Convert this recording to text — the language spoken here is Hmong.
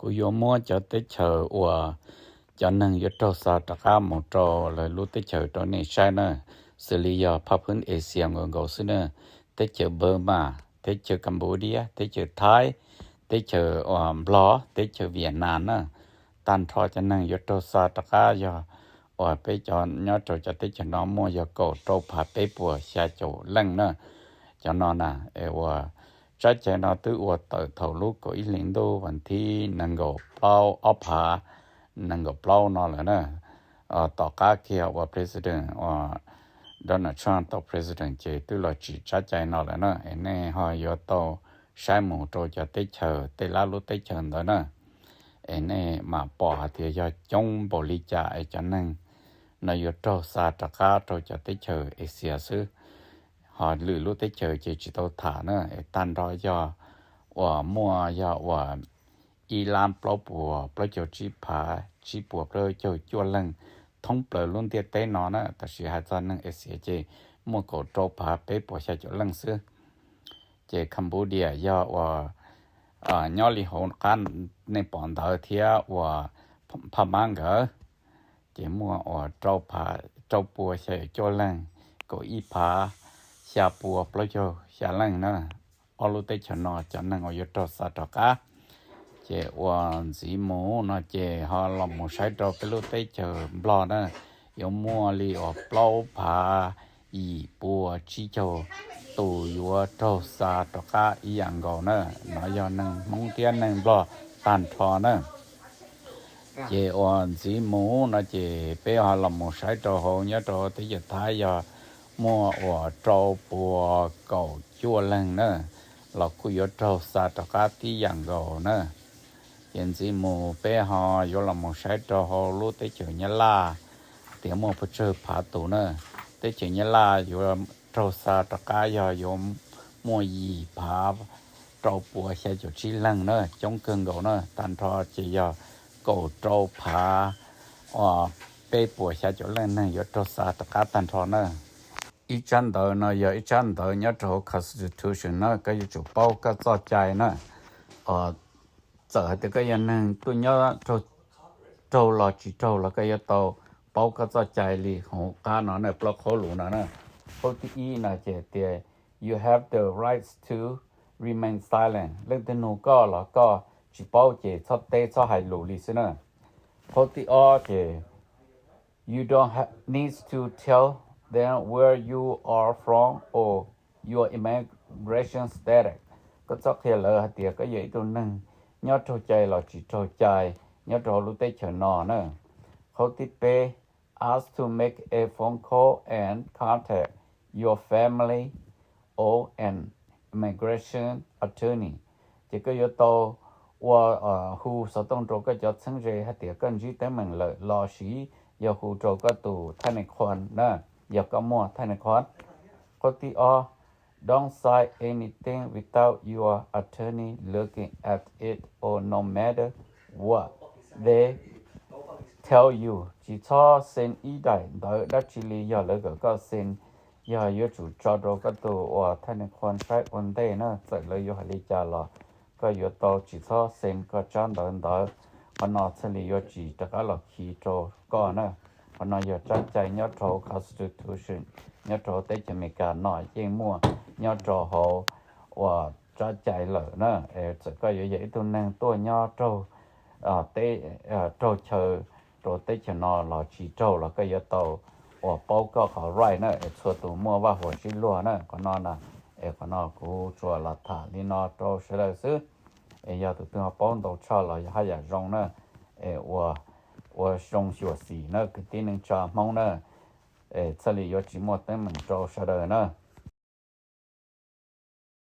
Kuv yuav muab cov teb chaws uas cov neeg yuav raug xa rov qab mus rau lawv lub teb chaws rau nej saib na, xws li yog phaj phwb Asia nkaus nkaus xwb na, teb chaws Burma, teb chaws Cambodia, teb chaws Thaib, teb chaws Nplog, teb chaws Vietnam na, tag nrho cov neeg yuav raug xa rov qab yog uas peb cov nyob rau cov teb chaws no muaj yog kaum rau phav peb puas xya caum leej na. Cov no na, es uas tsab cai no twb ua tawm thaum lub kaum ib hlis ntuj vas thib nees nkaum plaub, ob phav nees nkaum plaub no lawm na. Tom qab kiag uas President uas Donald Trump tau President ces twb los tsim tsab cai no lawm na, es nej ho yuav tau saib mus rau cov teb chaws tej lab lub teb chaws ntawd na, es nej mam pom hais tias yog coob npaum li cas es cov neeg no yuav raug xa rov qab rau cov teb chaws Asia xwb. Ho lwm lub teb chaws ces tsis tau tham na, es tag nrho yog uas muaj yog uas ib lab plaub puas plaub caug tsib phav tsib puas plaub caug cuaj leej thoob plaws lub ntiaj teb no na, tab sis hais txog neeg Asia ces muaj kaum rau phav peb puas xya caum leej xwb. Ces Cambodia yog uas nyob li hauv qab nej pom ntawd thiab uas Phab Mab nkawd, ces muaj uas rau phav rau puas xya caum cuaj leej, kaum ib phav xya puas plaub caug xya leej na. Ob lub teb chaws no cov neeg uas yuav raug xa rov qab. Ces uas ntxiv mus no ces ho los mus saib rau peb lub teb chaws Nplog na, yuav muaj li uas plaub phav yim puas tsib caug tus yuav raug xa rov qab ib yam nkaus na. No yog neeg Hmoob thiab neeg Nplog tag nrho na. Ces uas ntxiv mus no ces peb ho los mus saib rau hauv nyob rau teb chaws Thaib yog muaj uas rau puas kaum cuaj leeg na, los kuj yuav raug xa rov qab tib yam nkaus na. Ces ntxiv mus peb ho yuav los mus saib rau hauv lub teb chaws Nyab Laj tias muaj pes tsawg phav tus na. Teb chaws Nyab Laj yuav raug xa rov qab yog yuav muaj yim phav rau puas xya caum tsib leeg na, coob kawg nkaus na. Tag nrho ces yog kaum rau phav peb puas xya caum leej neeg yuav raug xa rov qab tag nrho na. Ib tsab ntawv no yog ib tsab ntawv nyob rau hauv Constitution na, koj yuav tsum paub koj txoj cai na. Txawm hais tias koj yog neeg tuaj nyob raug los tsis raug los koj yuav tau paub koj txoj cai li hauv qab no na, plaub qhov lus no na. Qhov thib ib no ces tias you have the rights to remain silent, leej twg nug koj los koj tsis paub ces txhob teb txhob hais lus li xwb na. Qhov thib ob ces you don't need to tell them where you are from or your immigration status, koj txhob qhia lawv hais tias koj yog ib tug neeg nyob raug cai los tsis raug cai nyob rau hauv lub teb chaws no na. Qhov thib peb, ask to make a phone call and contact your family or an immigration attorney, ces koj yuav tau ua hu xov tooj rau koj cov txheeb ze hais tias koj ntsib teeb meem lawm los sis yog hu rau koj tus thaj nais qhuas na, yog koj muaj thaj nais qhuas. Qhov thib ob, don't sign anything without your attorney looking at it or no matter what they tell you, tsis txhob xees ib daim ntawv dab tsi li yog lawv kom koj xees, yog yuav tsum tso rau koj tus uas thaj nais qhuas saib ua ntej na, txawm lawv yuav hais li cas los koj yuav tau tsis txhob xees koj tsab ntawv ntawd. Qhov no thiaj li yuav tsis rov qab los khi rau koj na. Qhov no yog tsab cai nyob rau hauv Constitution, nyob rau hauv teb chaws Amelikas no yeej muaj nyob rau hauv uas tsab cai lawm na. Txawm koj yuav yog ib tug neeg tuaj nyob raug teb, raug chaw rau teb chaws no los tsis raug los koj yuav tau uas paub koj qhov right na, es txhua tus muaj vaj huam sib luag na. Qhov no na, es qhov no kuv tsuas los tham li no rau sawv daws xwb. Es yog tus twg ho paub ntau tshaj los yog haj yam zoo na, es ua zoo xyuam xim na kwv tij neej tsa Hmoob na, es thiaj li yuav tsis muaj teeb meem rau sawv daws na.